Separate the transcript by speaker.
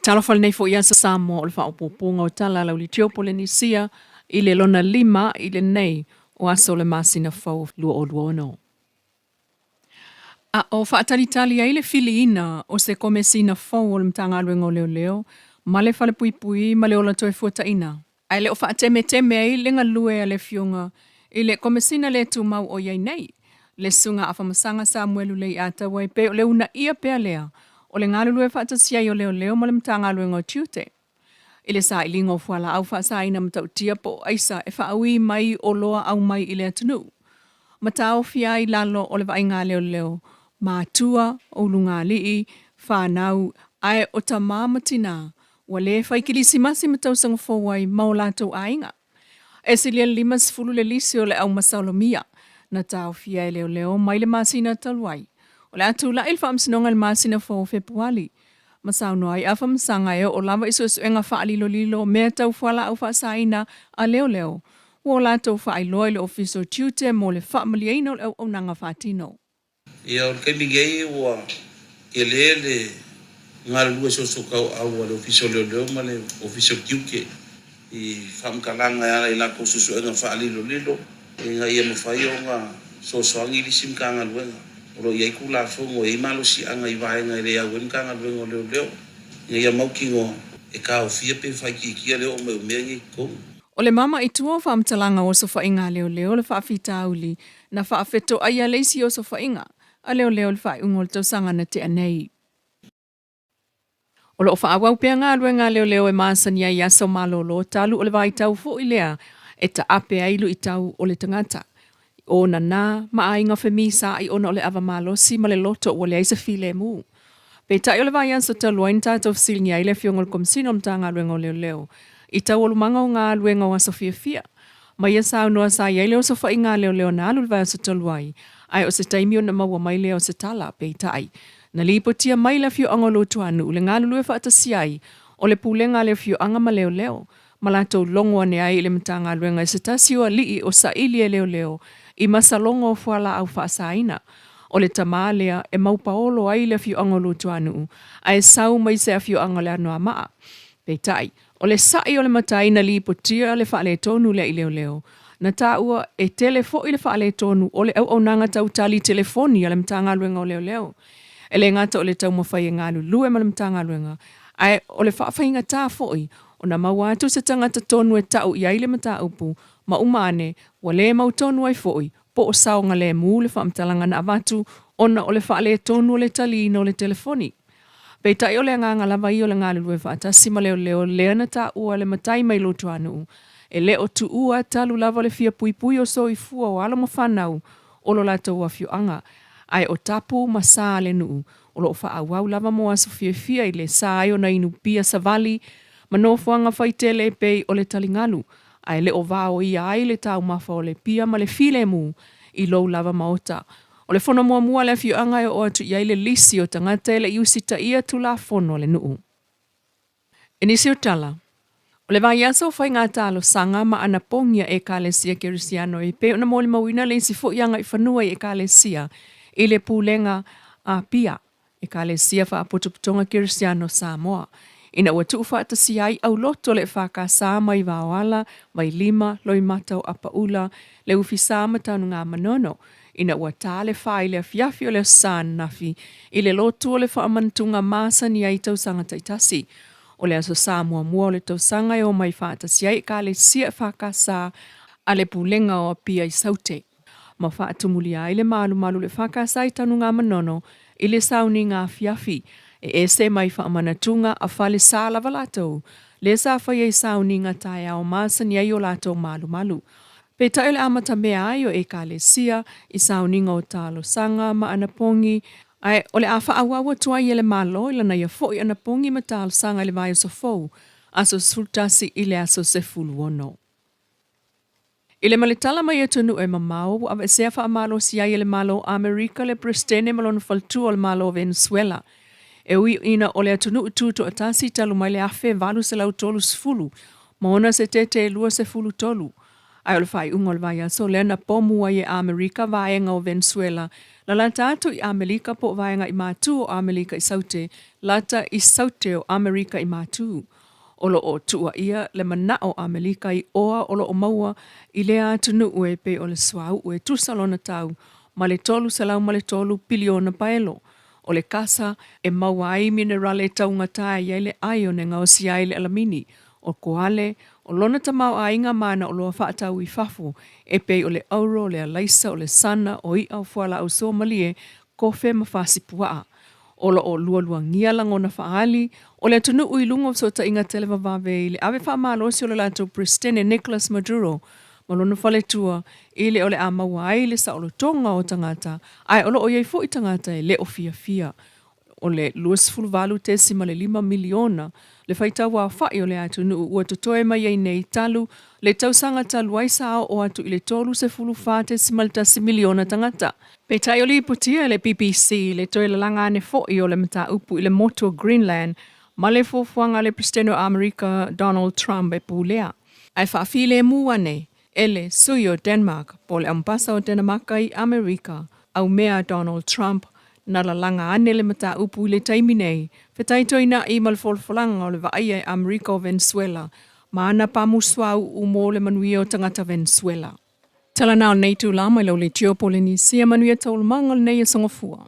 Speaker 1: Talofa lenei foi aso Samoa o le faaopoopoga o tala a Laulitio Polenisia i le lona 5 i lenei o aso o le masina fou 2026. A o faatalitali ai le filiina o se Komesina fou o le Matagaluega o Leoleo ma le Falepuipui ma le Ola Toefuataiga, ae le o faatemeteme ai le galue a le Afioga i le Komesina le tumau o i ai nei, le Susuga Afamasaga Samuelu Leiataua e pei o le uunaia pea lea o le galulue faatasi ai o Leoleo ma le Matagaluega o Tiute i le sailiga o fualaau faasaina matautia po o aisa e faaui mai oloa aumai i le atunuu ma taofia ai i lalo o le vaaiga a leoleo, matua, ulugalii, fanau ae o tama ma tina ua le fai kilisimasi ma tausaga fou ai ma o latou aiga. E silia le 50 le lisi o le au masalomia na taofia e leoleo mai le masina talu ai. O le a tulai le Faamasinoga i le masina fou o Fepuali ma saunoa ai Afamasaga e oo lava i suesuega faalilolilo o mea tau fualaau faasaina a leoleo ua o latou faailoa i le Ofisa o Tiute mo le faamalieina o le auaunaga faatino.
Speaker 2: Ia, o le taimi nei ua tele le galulue soosootaoau a le Ofisa o Leoleo ma le Ofisa o Tiute i faamatalaga e ala i latou suesuega faalilolilo ina ia mafai ona fesoasoani nisi Matagaluega. O lo o i ai Tulafono e i ai malosiaga i vaega e le au ai le Matagaluega o Leoleo ina ia mautinoa e taofia pe faaitiitia le oo mai o mea nei i totonu.
Speaker 1: O le mama i tua o faamatalaga o osofaiga a leoleo le faafitauli na faafetoaia le isi osofaiga a leoleo i le faaiuga o le tausaga na tea nei. O lo o faaauau pea galuega a leoleo e masani ai i aso malolo talu o le vaitau foi lea e taape ai luitau o le tagata i ona na ma aiga femisaai ona o le ava malosi ma le loto ua leai se filemu. Peitai o le vaiaso talu ai na tatou fesiligia ai le Afioga i le Komesina o le Matagaluega o Leoleo i taualumaga o galuega o aso fiafia ma ia saunoa sa i ai le osofaiga a leoleo na alu i le vaiaso talu ai, ae o se taimi ona maua mai lea o se tala. Peitai, na lipotia mai le afioaga o Luatuanuu le galulue faatasi ai o le pulega a le afioaga ma leoleo ma latou logo ane ai i le Matagaluega i se tasi o alii o saili e leoleo i masaloga o fualaau faasaina. O le tama lea e maupaolo ai le afioaga o Luatuanuu ae sau mai se afioaga o le Anoamaa. Peitai, o le sa'i o le matai na lipotia le faaletonu lea i leoleo, na taua e tele foi le faaletonu o le auaunaga tau tali telefoni a le Matagaluega o Leoleo. E le gata o le taumafai e galulue ma le Matagaluega, ae o le faafaigata foi ona maua atu se tagata tonu e ta'u i ai le mataupu ma uma ane ua le mautonu ai foi po o saogalemu le faamatalaga na avatu ona o le faaletonu o le taliina o le telefoni. Peitai o le agaga lava ia o le galulue faatasi ma leoleo lea na taua le matai mai Luatuanuu e le o tuua talu lava le fia puipui o soifua o alo ma fanau o lo latou afioaga ae o tapu ma sa a le nuu o lo o faaauau lava mo aso fiafia i le sa ai ona inu pia savali ma nofoaga faitele e pei o le taligalu ae le o vaoia ai le taumafa o le pia ma le filemu i lou lava maota. O le fono muamua a le afioaga e oo atu i ai le lisi o tagata e le i usitaia Tulafono a le nuu. I nisi o tala, o le vaiaso o faiga talosaga ma anapogi a Ekalesia Kerisiano e pei ona molimauina le isi foi agaifanua i Ekalesia i le Pulega a Apia, Ekalesia Faapotopotoga Kerisiano Samoa, ina ua tuufaatasia ai auloto le EFKS mai Vaoala, Vailima, Loimata o Apaula, le Ufisa ma Tanugamanono, ina ua ta le fa i le afiafi o le Aso Sa ananafi i le lotu o le faamanatuga masani ai i tausaga taitasi. O le Aso Sa muamua o le tausaga e omai faatasi ai Ekalesia EFKS a le Pulega o Apia i Saute ma faatumulia ai le malumalu o le EFKS i Tanugamanono i le sauniga afiafi e ese mai faamanatuga a falesa lava latou lea sa faia i sauniga taeao masani ai o latou malumalu. Peitai o le amatamea ai o Ekalesia i sauniga o talosaga ma anapogi, ae o le a faaauau atu ai e le Malo i lana ia foi anapogi ma talosaga i le vaiaso fou, aso 11 i le aso 16. I le maletala mai atunuu e mamao, ua aveesea faamalosi ai e le Malo o Amerika le Peresetene ma lona faletua o le Malo o Venezuela, e ui ina o le atunuu tutoatasi talu mai le 1830 ma ona setete e 23. Ae o le faaiuga o le vaiaso lea na pomu ai e Amerika vaega o Venezuela lalata atu i Amelika po o vaega i matu o Amelika i Saute lata i Saute o Amerika i matu. O lo o tuuaia le manao o Amelika i oa o lo o maua i lea atunuu e pei o le suauu e tusa lona tau ma le 303 piliona paelo. O le kasa e maua ai minerale e taugata e i ai le iron e gaosia ai le alamini, o koale, o lona tamaoaiga ma ana oloa faatau i fafo e pei o le auro, o le alaisa, o le sana, o i'a, o fualaau suamalie, kofe ma fasi puaa. O lo o lualuagia lagona faaali o le atunuu i luga o fesootaiga televavave i le ave faamalosi o le latou Peresetene Nicolas Maduro ma lona faletua i le o le a maua ai le saolotoga o tagata ae o lo o i ai foi tagata e le o fiafia. O le 28.5 miliona le faitau aofai o le atunuu ua totoe mai ai nei talu le tausaga talu ai sa oo atu i le 34.1 miliona tagata. Peitai o lipotia e le BBC le toe lalaga ane foi o le mataupu i le motu o Greenland ma le fuafuaga a le Peresetene o Amerika Donald Trump e pulea. Ae faafilemu ane e le sui o Denmark po o le Ambasa o Denamaka i Amerika, aumea Donald Trump na lalaga ane le mataupu i le taimi nei, fetaitoina'i ma le folafolaga o le vaaia e Amerika o Venezuela ma ana pamu suauu mo le manuia o tagata Venezuela. Tala na o lenei itulā mai lau leitio Polenisia, manuia taualumaga o lenei aso Gafua.